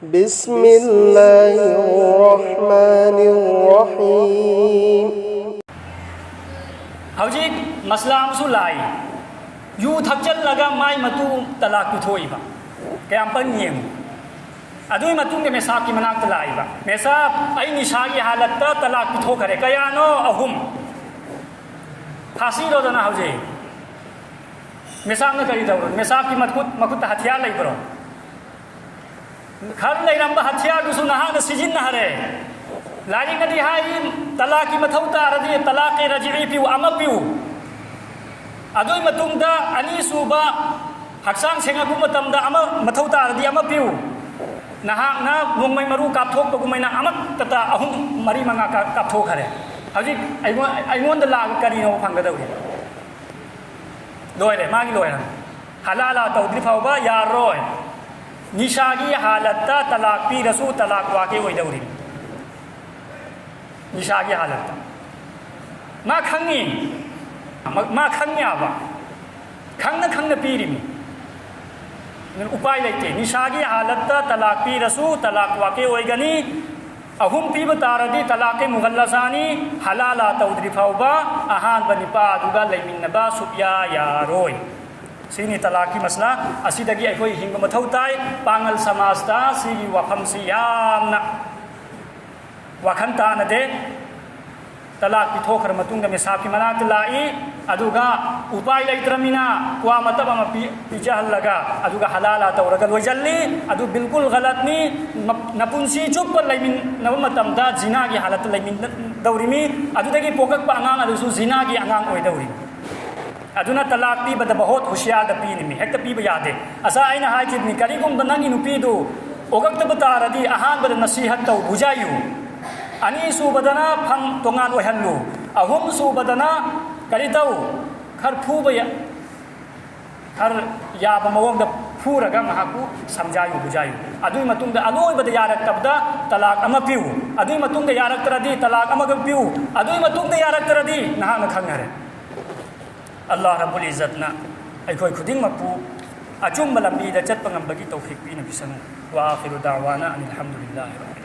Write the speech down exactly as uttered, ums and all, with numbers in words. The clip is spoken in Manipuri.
بسم الله الرحمن الرحيم. ꯍꯧꯖꯤꯛ ꯃꯁꯂꯥ ꯑꯃꯁꯨ ꯂꯥꯛꯏ꯫ ꯌꯨ ꯊꯛꯆꯜꯂꯒ ꯃꯥꯏ ꯃꯇꯨ ꯇꯂꯥꯛ ꯄꯤꯊꯣꯛꯏꯕ꯫ ꯀꯌꯥꯝ ꯄꯪꯉꯤ ꯌꯦꯡꯉꯨ꯫ ꯑꯗꯨꯒꯤ ꯃꯇꯨꯡꯗ ꯃꯦꯁꯥꯞꯀꯤ ꯃꯅꯥꯛꯇ ꯂꯥꯛꯏꯕ, "ꯃꯦꯁꯥꯞ, ꯑꯩ ꯅꯤꯁꯥꯒꯤ ꯍꯥꯂꯠꯇ ꯇꯂꯥꯛ ꯄꯤꯊꯣꯛꯈ꯭ꯔꯦ꯫ ꯀꯌꯥꯅꯣ? ꯑꯍꯨꯝ꯫ ꯐꯥꯁꯤꯔꯣꯗꯅ ꯍꯧꯖꯤꯛ꯫" ꯃꯦꯁꯥꯞꯅ ꯀꯔꯤ ꯇꯧꯔꯣ? ꯃꯦꯁꯥꯞꯀꯤ ꯃꯈꯨꯠ, ꯃꯈꯨꯠꯇ ꯍꯊꯤꯌꯥꯔ ꯂꯩꯕ꯭ꯔꯣ? ꯈꯔ ꯂꯩꯔꯝꯕ ꯍꯊꯤꯌꯥꯔꯗꯨꯁꯨ ꯅꯍꯥꯛꯅ ꯁꯤꯖꯤꯟꯅꯈꯔꯦ꯫ ꯂꯥꯏꯔꯤꯛꯅꯗꯤ ꯍꯥꯏꯔꯤ, ꯇꯂꯥꯛꯀꯤ ꯃꯊꯧ ꯇꯥꯔꯗꯤ ꯇꯂꯥꯛꯀꯤ ꯔꯖꯤꯏ ꯄꯤꯌꯨ, ꯑꯃ ꯄꯤꯌꯨ꯫ ꯑꯗꯨꯒꯤ ꯃꯇꯨꯡꯗ ꯑꯅꯤꯁꯨꯕ ꯍꯛꯆꯥꯡ ꯁꯦꯡꯉꯛꯄ ꯃꯇꯝꯗ ꯑꯃ ꯃꯊꯧ ꯇꯥꯔꯗꯤ ꯑꯃ ꯄꯤꯌꯨ꯫ ꯅꯍꯥꯛꯅ ꯅꯣꯡꯃꯩ ꯃꯔꯨ ꯀꯥꯞꯊꯣꯛꯄꯒꯨꯝꯃꯥꯏꯅ ꯑꯃꯠꯇꯇ ꯑꯍꯨꯝ, ꯃꯔꯤ, ꯃꯉꯥ ꯀꯥ-, ꯀꯥꯞꯊꯣꯛꯈꯔꯦ꯫ ꯍꯧꯖꯤꯛ ꯑꯩꯉꯣꯟ-, ꯑꯩꯉꯣꯟꯗ ꯂꯥꯛꯑꯒ ꯀꯔꯤꯅꯣ ꯐꯪꯒꯗꯧꯔꯤ? ꯂꯣꯏꯔꯦ, ꯃꯥꯒꯤ ꯂꯣꯏꯔꯦ꯫ ꯍꯂꯥꯂꯥ ꯇꯧꯗ꯭ꯔꯤ ꯐꯥꯎꯕ ꯌꯥꯔꯔꯣꯏ꯫ ꯅꯤꯁꯥꯒꯤ ꯍꯥꯂꯠꯇ ꯇꯂꯥꯛ ꯄꯤꯔꯁꯨ ꯇꯂꯥꯛ ꯋꯥꯀꯤ ꯑꯣꯏꯗꯧꯔꯤꯅꯤ꯫ ꯅꯤꯁꯥꯒꯤ ꯍꯥꯂꯠꯇ꯫ ꯃꯥ ꯈꯪꯉꯤ꯫ ꯃꯥ, ꯃꯥ ꯈꯪꯉꯤ ꯍꯥꯏꯕ꯫ ꯈꯪꯅ ꯈꯪꯅ ꯄꯤꯔꯤꯅꯤ꯫ ꯑꯗꯨꯅ ꯎꯄꯥꯏ ꯂꯩꯇꯦ꯫ ꯅꯤꯁꯥꯒꯤ ꯍꯥꯂꯠꯇ ꯇꯂꯥꯛ ꯄꯤꯔꯁꯨ ꯇꯂꯥꯛ ꯋꯥꯀꯤ ꯑꯣꯏꯒꯅꯤ꯫ ꯑꯍꯨꯝ ꯄꯤꯕ ꯇꯥꯔꯗꯤ ꯇꯂꯥꯛꯀꯤ ꯃꯨꯒꯜꯂꯖꯥꯅꯤ, ꯍꯂꯥꯂꯥ ꯇꯧꯗ꯭ꯔꯤ ꯐꯥꯎꯕ ꯑꯍꯥꯟꯕ ꯅꯤꯄꯥ ꯑꯗꯨꯒ ꯂꯩꯃꯤꯟꯅꯕ ꯁꯨꯛꯌꯥ ꯌꯥꯔꯣꯏ꯫ ꯁꯤꯅꯤ ꯇꯂꯥꯛꯀꯤ ꯃꯁꯂꯥ꯫ ꯑꯁꯤꯗꯒꯤ ꯑꯩꯈꯣꯏ ꯍꯤꯡꯕ ꯃꯊꯧ ꯇꯥꯏ꯫ ꯄꯥꯡꯒꯜ ꯁꯃꯥꯖꯇ ꯁꯤꯒꯤ ꯋꯥꯐꯝꯁꯤ ꯌꯥꯝꯅ ꯋꯥꯈꯜ ꯇꯥꯅꯗꯦ꯫ ꯇꯂꯥꯛ ꯄꯤꯊꯣꯛꯈ꯭ꯔ ꯃꯇꯨꯡꯗ ꯃꯤꯁꯥꯞꯀꯤ ꯃꯅꯥꯛꯇ ꯂꯥꯛꯏ, ꯑꯗꯨꯒ ꯎꯄꯥꯏ ꯂꯩꯇ꯭ꯔꯃꯤꯅ ꯀ꯭ꯋꯥ ꯃꯇꯞ ꯑꯃ ꯄꯤ-, ꯄꯤꯖꯍꯜꯂꯒ, ꯑꯗꯨꯒ ꯍꯂꯥꯂꯥ ꯇꯧꯔꯒ ꯂꯣꯏꯁꯤꯜꯂꯤ꯫ ꯑꯗꯨ ꯕꯤꯜꯀꯨꯜ ꯒꯂꯠꯅꯤ꯫ ꯃꯞ-, ꯅꯄꯨꯟꯁꯤ ꯆꯨꯞꯄ ꯂꯩꯃꯤꯟꯅꯕ ꯃꯇꯝꯗ ꯖꯤꯅꯥꯒꯤ ꯍꯥꯂꯠꯇ ꯂꯩꯃꯤꯟꯅꯗꯧꯔꯤꯃꯤ꯫ ꯑꯗꯨꯗꯒꯤ ꯄꯣꯛꯂꯛꯄ ꯑꯉꯥꯡ ꯑꯗꯨꯁꯨ ꯖꯤꯅꯥꯒꯤ ꯑꯉꯥꯡ ꯑꯣꯏꯗꯧꯔꯤꯃꯤ꯫ ꯑꯗꯨꯅ ꯇꯂꯥꯛ ꯄꯤꯕꯗ ꯕꯍꯣꯠ ꯍꯨꯁꯤꯌꯥꯔꯗ ꯄꯤꯅꯤꯃꯤ, ꯍꯦꯛꯇ ꯄꯤꯕ ꯌꯥꯗꯦ꯫ ꯑꯁꯥ ꯑꯩꯅ ꯍꯥꯏꯈꯤꯕꯅꯤ, ꯀꯔꯤꯒꯨꯝꯕ ꯅꯪꯒꯤ ꯅꯨꯄꯤꯗꯨ ꯑꯣꯛꯂꯛꯇꯕ ꯇꯥꯔꯗꯤ ꯑꯍꯥꯟꯕꯗ ꯅꯁꯤꯍꯠ ꯇꯧ, ꯕꯨꯖꯥꯏꯌꯨ꯫ ꯑꯅꯤꯁꯨꯕꯗꯅ ꯐꯝ ꯇꯣꯉꯥꯟ ꯑꯣꯏꯍꯜꯂꯨ꯫ ꯑꯍꯨꯝꯁꯨꯕꯗꯅ ꯀꯔꯤ ꯇꯧ? ꯈꯔ ꯐꯨꯕ ꯌꯥ-, ꯈꯔ ꯌꯥꯕ ꯃꯑꯣꯡꯗ ꯐꯨꯔꯒ ꯃꯍꯥꯛꯄꯨ ꯁꯝꯖꯥꯏꯌꯨ, ꯕꯨꯖꯥꯏꯌꯨ꯫ ꯑꯗꯨꯒꯤ ꯃꯇꯨꯡꯗ ꯑꯂꯣꯏꯕꯗ ꯌꯥꯔꯛꯇꯕꯗ ꯇꯂꯥꯛ ꯑꯃ ꯄꯤꯌꯨ꯫ ꯑꯗꯨꯒꯤ ꯃꯇꯨꯡꯗ ꯌꯥꯔꯛꯇ꯭ꯔꯗꯤ ꯇꯂꯥꯛ ꯑꯃꯒ ꯄꯤꯌꯨ꯫ ꯑꯗꯨꯒꯤ ꯃꯇꯨꯡꯗ ꯌꯥꯔꯛꯇ꯭ꯔꯗꯤ ꯅꯍꯥꯛꯅ ꯈꯪꯅꯔꯦ꯫ ꯑꯜꯂꯥꯍ ꯔꯕꯨꯜ ꯏꯖꯠꯅ ꯑꯩꯈꯣꯏ ꯈꯨꯗꯤꯡꯃꯛꯄꯨ ꯑꯆꯨꯝꯕ ꯂꯝꯕꯤꯗ ꯆꯠꯄ ꯉꯝꯕꯒꯤ ꯇꯧꯐꯤꯛ ꯄꯤꯅꯕꯤꯁꯅꯨ꯫ وآخر دعوانا أن الحمد لله رب العالمين.